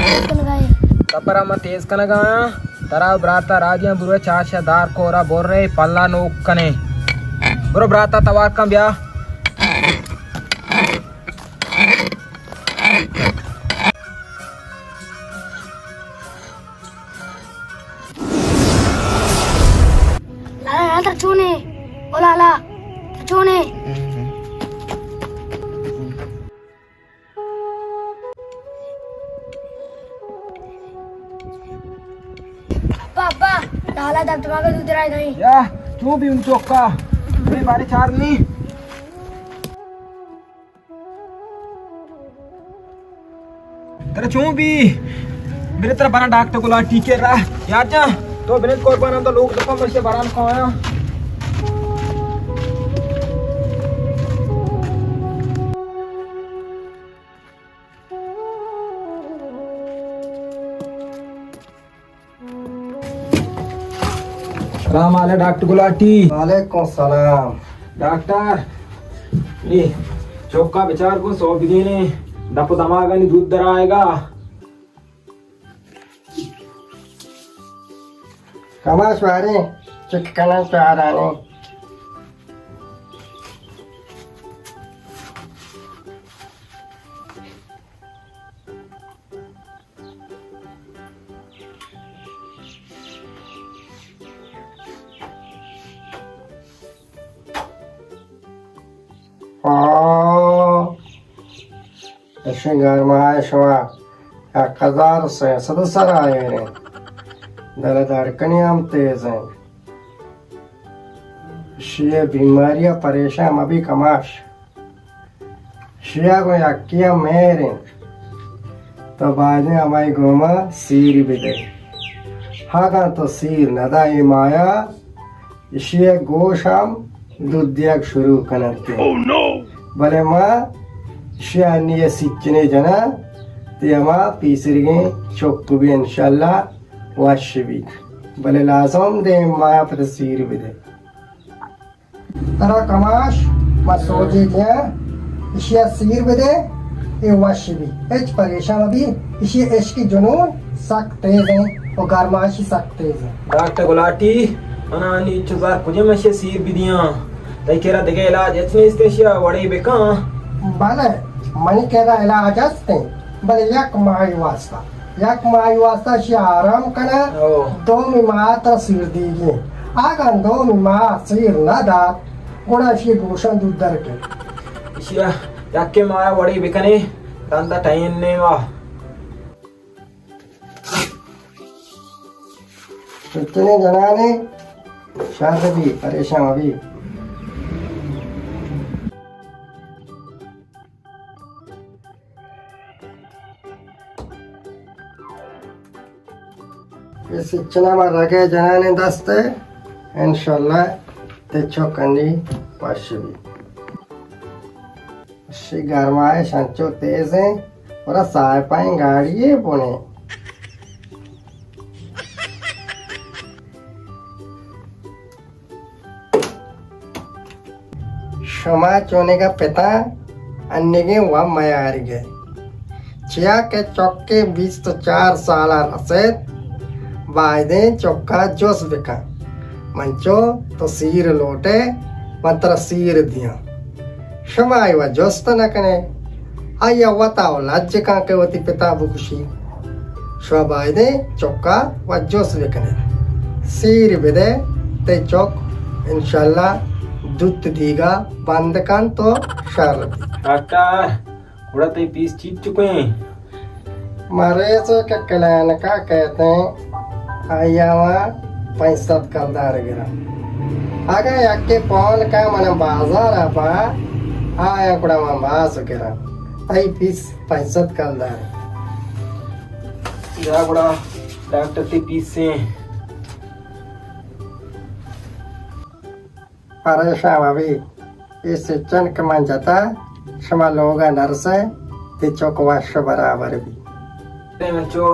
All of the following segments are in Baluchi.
تیز کنگا ہے۔ تپرا ما تیز کنگا آں۔ ترا براتا را دیاں، برو چارشا دار کورا برے پلا نوک کنے۔ برو براتا توار کن بیا۔ لالا، لالا، ترا چونے؟ او لالا، ترا چونے؟ ابا، ابا، لالا دمدماگا دود درائے گئے۔ یا، چون بی ان چوکا؟ بارے چار نہیں۔ ترا چون بی؟ برے ترا براں ڈاکٹر گلاٹی کرا۔ یار جان، تو بنند قربان، ہم تو لوگ دفعہ مرشے بران کھایا۔ سلام علیکم ڈاکٹر گلاٹی۔ وعلیکم السلام۔ ڈاکٹر، نی چوکا بچار کو سو بگینے، دپ و دماغانی دود در آئے گا۔ کماش باریں چک کنن چارانے۔ ہاں، اشیں گرماہے شما یک ہزار و سئے سد سر آئیریں۔ دل دھڑکنی ہم تیز ہیں۔ شیئے بیماری ء پریشان مبی کماش۔ شیا گوں یکے ء مہر انت، تو بایدیں ہمائی گوما سیر بدئے۔ اگاں تو سیر ندئے مایا، اشی ء گوش ہم دودیگ شروع کننت۔ بلے ما اشی ء انی ء سیچنے جناں، تی ہما پیسریگیں چک بی انشاءاللہ وش بی۔ بلے لازم دیم مایا پت سیر بدئے۔ ترا کماش، ما سوجے دیاں، اشیا سیر بدے، اے وش بی۔ ہچ پریشان مبی، اشی عشقی جنون سک تیز ہیں و گرمائشی سک تیز ہیں۔ ڈاکٹر گلاٹی، منا نی چو زر کجم اشیا سیر بدیاں؟ تئی کرا دگہ علاج ہچ نیست، اشیا وڑے بکاں؟ بلے، منی کرا علاج ہستیں، بلے یک ماہی واسطہ۔ یک ماہی واسطہ اشی آرام کناں، او۔ دومی ماہ ترا سیر دیگی۔ اگاں دومی ماہ سیر نہ دات، گڑا اشی گوشاں دود در کن۔ اشیا یکے ماہ وڑی بکنے، رندا ٹائم نیما۔ اتنے جنانے شر بی، پریشان بی۔ اے سچنا ما رگے جنانیں دست ء، انشاءاللہ تئی چک انی وش بی۔ اشی گرمائش انچو تیز ہیں، گڑا سائپائیں گاڑی ء بنے۔ شما چونگا پتاں انگیں وَ میارگئے۔ چیا کہ چکے بیست و چار سالا رسیت، بایدیں چکا جست بکن۔ منچو تو سیر لوٹئے، من ترا سیر دیاں۔ شما آئی وَ جست نہ کنئے۔ آئی ءَ وتا و لج کن کہ وتی پتا بکشی۔ شما بایدیں چکا وَ جست بکنئے۔ سیر بدئے، تئی چک انشاءاللہ دوت دیگا بند کنت و شر بیت۔ ڈاکٹر، گڑا تئی پیس چیت چکیں؟ مریض کہ کلینکا کئیتیں، آئی ءَ ما پنچ سد کلدار گراں۔ اگاں یکے پون کن من بازار ءَ با، آیاں گڑا من باز گراں۔ تئی پیس پنچ سد کلدار۔ یا گڑا ڈاکٹر تئی پیسیں۔ پریشان مبی، اے سچن کہ من جتا، شما لوگا نرسئے، تئی چک وش و برابر بی۔ اے منچو۔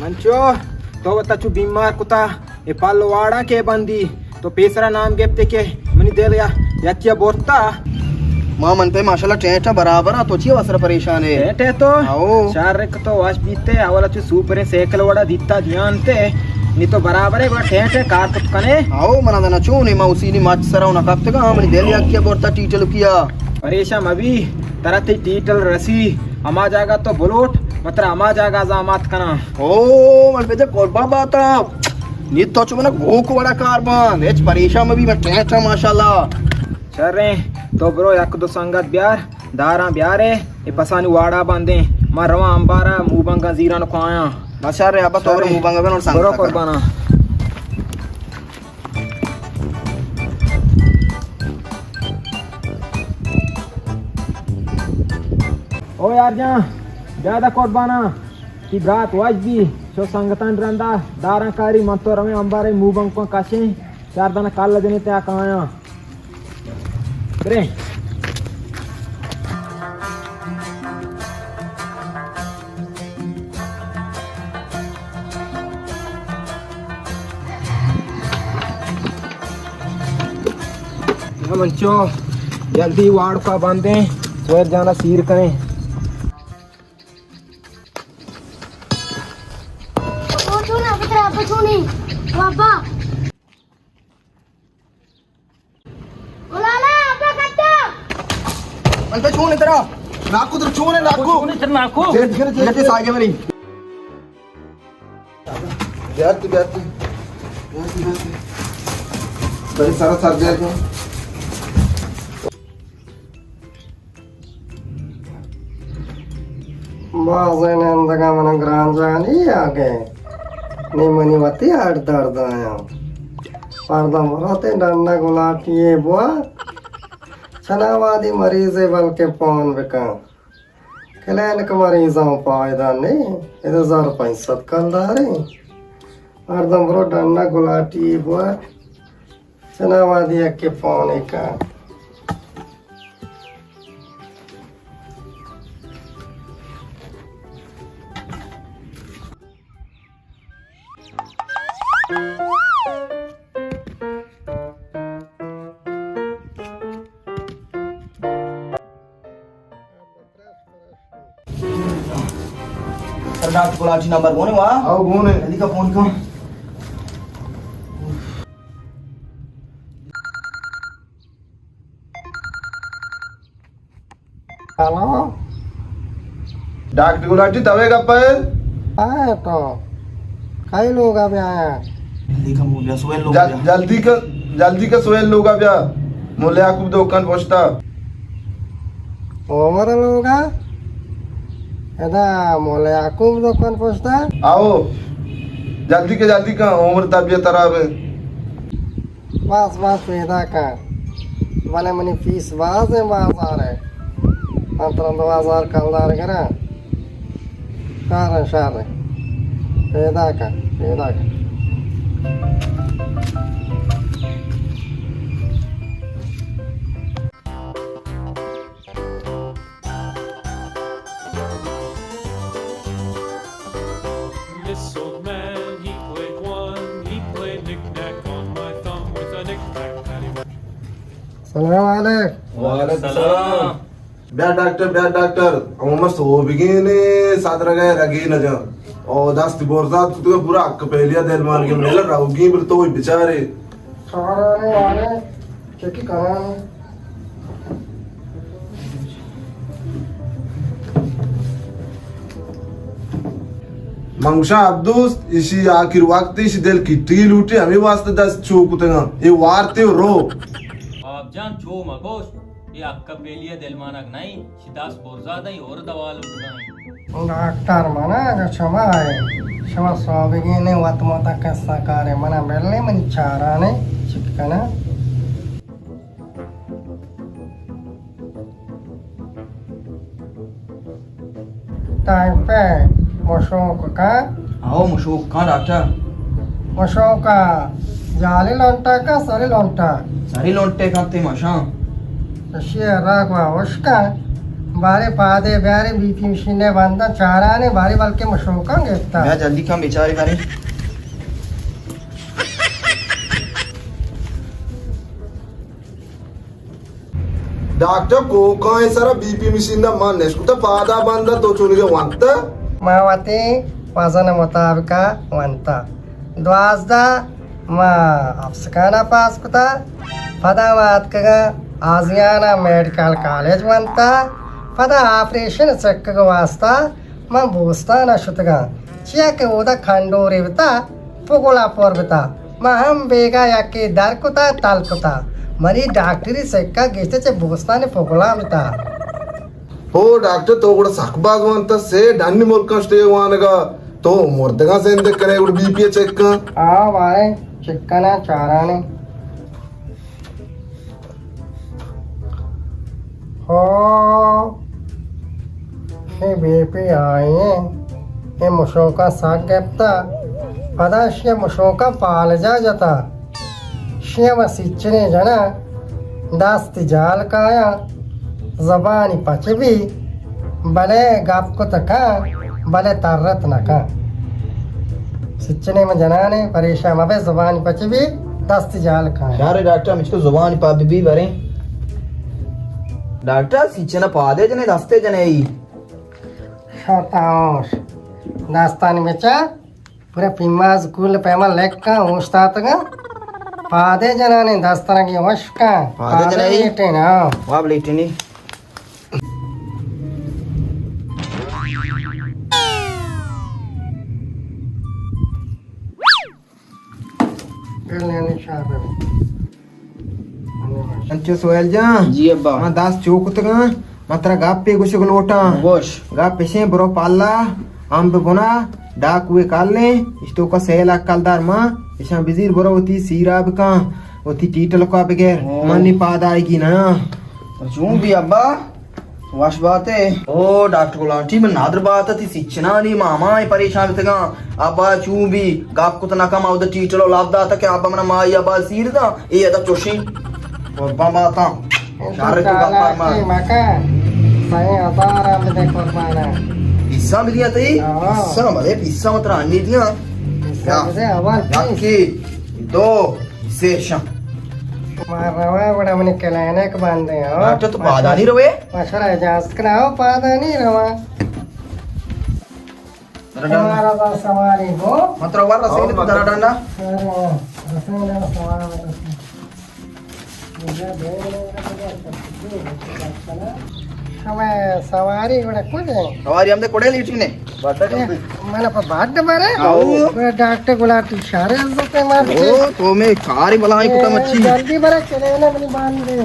منچو، تو وتا چو بیمار کتا، اے پل واڑا کے بندی، تو پیسرا نام گپتے کہ منی دل یا یکیا برتا۔ ما من پہ ماشاءاللہ ٹیٹا برابر آ، تو چی واسرا پریشان ہے؟ ٹیٹے تو؟ آؤ۔ شارک تو واش بیتے، اولا چو سوپریں سائیکل وڑا دیتا دیان تے، نی تو برابر ہے، گڑا ٹیٹے کار کت کنے۔ آؤ، منا دنا چون ہے، ما اسی نی مچ سرا نہ کپتگا، منی دل یکیا برتا ٹیٹل کیا۔ پریشان مبی، ترا تی ٹیٹل رسی، ہما جاگہ تو بلوٹ، مترا ہما جاگہ زامات کنا۔ او، من پہ قربان باتا۔ نی تو چو منا گوک وڑا کار بان، ہچ پریشان مبی، من ٹیٹا ماشاءاللہ۔ شریں، تو برو یک دو سنگت بیار، داراں بیارے، اے پسانی واڑا بندیں، ما رواں امبارا موبنگاں زیران کایاں۔ بس شریں، ابا تو برو شریں۔ موبنگا بن اور سنگت برو کر۔ قربانا۔ او یار جان، بیا دا قربانا، تی برات واج بی، چو سنگتان رندا، داراں کاری، من تو رویں امبارے موبنگ کن کشیں، چار دانا کل دنے تے کایاں۔ بریں۔ ہمنچو جلدی واڑ کا بندیں، سویر جانا سیر کریں۔ گلالا، ابا کٹا۔ من تو چون ہے ترا؟ ناکو تر چون ہے ناکو؟ چون ہے تر ناکو؟ جلد جلد جلد ساگے منی۔ بیار تو، بیار تو۔ بیار تو، بیار تو۔ بڑی سارا سر بیار تو۔ بازیں نندگا من گرانجانی آگے، نی منی وتی ہڈ درد آیاں۔ مردم برات ڈنڈا گلاٹی بوا، چنا وادی مریضے بلکہ پون بکن۔ کلینک مریضاں پائدہ نے، ادا ہزار پنچ سد کلداریں۔ مردم برو ڈنڈا گلاٹی بوا، چنا وادی یکے پونے کن۔ سردار گلاٹی نمبر گون ہے وا؟ او گون ہے۔ جلدی کا فون کن۔ ہلو۔ ڈاکٹر گلاٹی توے گپے؟ اے تو کئی لوگا بیا؟ جلدی کا مولیا سویل لوگا جل-، بیا۔ جلدی کا، جلدی کا سویل لوگا بیا۔ مولیا کو دکان پوچھتا۔ عمر لوگا؟ ادا مولے یعقوب دکان پشتا؟ آؤ، جلدی کے، جلدی کے، عمر طبیعت خراب ہے۔ بس، بس، پیدا کن۔ بلے منی فیس باز ہے، بازار ہے۔ من ترا دو ہزار کلدار گراں۔ شر ہے، شر ہے۔ پیدا کن، پیدا کن۔ This old man, he played one, he played knick-knack on my thumb with a knick-knack, paddywhack. سلام علیک۔ وعلیکم السلام۔ بیا ڈاکٹر، بیا ڈاکٹر، ہمے سوبگیں نے، صدر گئے رگی نہ جان۔ او دست برزات تو پورا حق پہلیا دل مان کے میلا روگی بل تو بچارے۔ سارا نے والے چکی کرانے۔ من گوشاں عبدوست، ایشی آخر وقت، ایشی دل کٹی لوٹی، ہمے واسطہ دست چو کتگاں۔ اے وارتے رو۔ باب جان، چو مگوش، اے اکا پیلی ء دلمانگ نہ انت، شی دست برزا دئی اور دوا لوٹگا انت۔ ڈاکٹر منا اگہ شما اے، شما سوابگین وت متا کسا کارے، منا ملنے منی چارانے چک کنا۔ ٹائم پہ مشوک کا؟ آؤ، مشوک کا ڈاکٹر۔ مشوک کا جالی لونٹا کا سری لونٹا؟ سری لونٹے کا تے مشان۔ اشی راگ وا اشکا، بارے پادے بیارے بی پی مشینے بندن چارانے بارے بلکہ مشوکاں گپتا۔ بیا جلدی کن بیچارے بارے۔ ڈاکٹر، کوکاں سرا بی پی مشین دا من نشکتا، پادا بندا تو چونگے ونتا؟ ما وتی وزن مطابقا ونتا۔ دوازدہ ما افسکانا پاس کتا، پدا ما اتکگاں آزیانا میڈیکل کالج ونتا، پدا آپریشن چکگ واسطہ من بوستان ء شتگاں، چیا کہ اودا کھنڈورے بتا، پگلا پر بتا۔ من ہم بیگا یکے در کتا، تل کتا۔ منی ڈاکٹری سکہ گشتہ چہ بوستان پگلا بتا۔ او ڈاکٹر، تو گڑا سک باز وانتا، سے ڈنی ملکاں شتے وانگا، تو مردگاں زندگ کنے گڑا بی پی چیک کن۔ آ بارے چیک کنا چارانے۔ ہو، اے بی پی آئی ایں، اے مشوکاں سک گپتا، پدا اشی مشوکاں پالجا جتا، اشی ما سیچنے جنا، دست جال کایا، زبانی پچ بی، بلے گپ کت کن، بلے ترت نہ کن۔ سچنے من جنانے، پریشان مبے، زبانی پچ بی، دست جال کن۔ شارے ڈاکٹر، مچ تو زبانی پچ بی بریں۔ ڈاکٹر، سچنا پادے جنے، دستے جنے ای۔ شتاوش۔ دستانی بچا، پورا پیماز کل پیما لکا اوشتاتگا۔ پادے جنانے، دستانگی وشکا۔ پادے پادے جنائی؟ لیٹے نا۔ واب لیٹنی۔ انچو سہیل جان۔ جی ابا۔ من دست چو کتگاں، من ترا گپے گوشگ لوٹاں۔ گوش۔ گپ اشیں، برو پالا، امب بنا، ڈاکوے کالیں، اشتوکا سیل اکل دار ماں، اشاں بزیر، برو وتی سیرا بکاں، وتی ٹیٹلکا بگر، ہاں۔ من نی پادائیگی نہ۔ چون بی ابا؟ وش باتے۔ او ڈاکٹر گلانٹی، من نادر بات تی سچنانی ماما اے پریشان بیتگاں۔ ابا چون بی گپ کت نہ کم، اود ٹیٹلو لب داتا کہ ابا من مائی ابا سیر دا، اے ادا چوشیں۔ قربان باتاں۔ شر تو گپ پر ما۔ مکن۔ سئے ہزار ہم بدے قربانا۔ پیسہ بدیا تئی؟ ہاں۔ پیسہ بلے، پیسہ مت رانی دیا۔ پیسہ بدے، اول پیس۔ یکی، دو، سے شاں۔ ما رواں گڑا منی کلینک بندیں، ہو؟ ڈاکٹر، تو پادانی روے؟ ما شرا اجازت کناں، ہو، پادانی رواں۔ ترا ڈنڈا۔ ہمارا با سواری ہو۔ من ترا ور رسید، تو ترا ڈنڈا۔ ہاں، رسید، سواری رسید۔ ہمے سواری گڑا کجے؟ سواری ہم دے کڑے لیٹی نے۔ من پہ بڈ برے۔ آؤ۔ گڑا ڈاکٹر گلانٹی شر عزت مار۔ او، تو میں کاری بلائی کتا مچی۔ جلدی برے، چلے نا منی باندے۔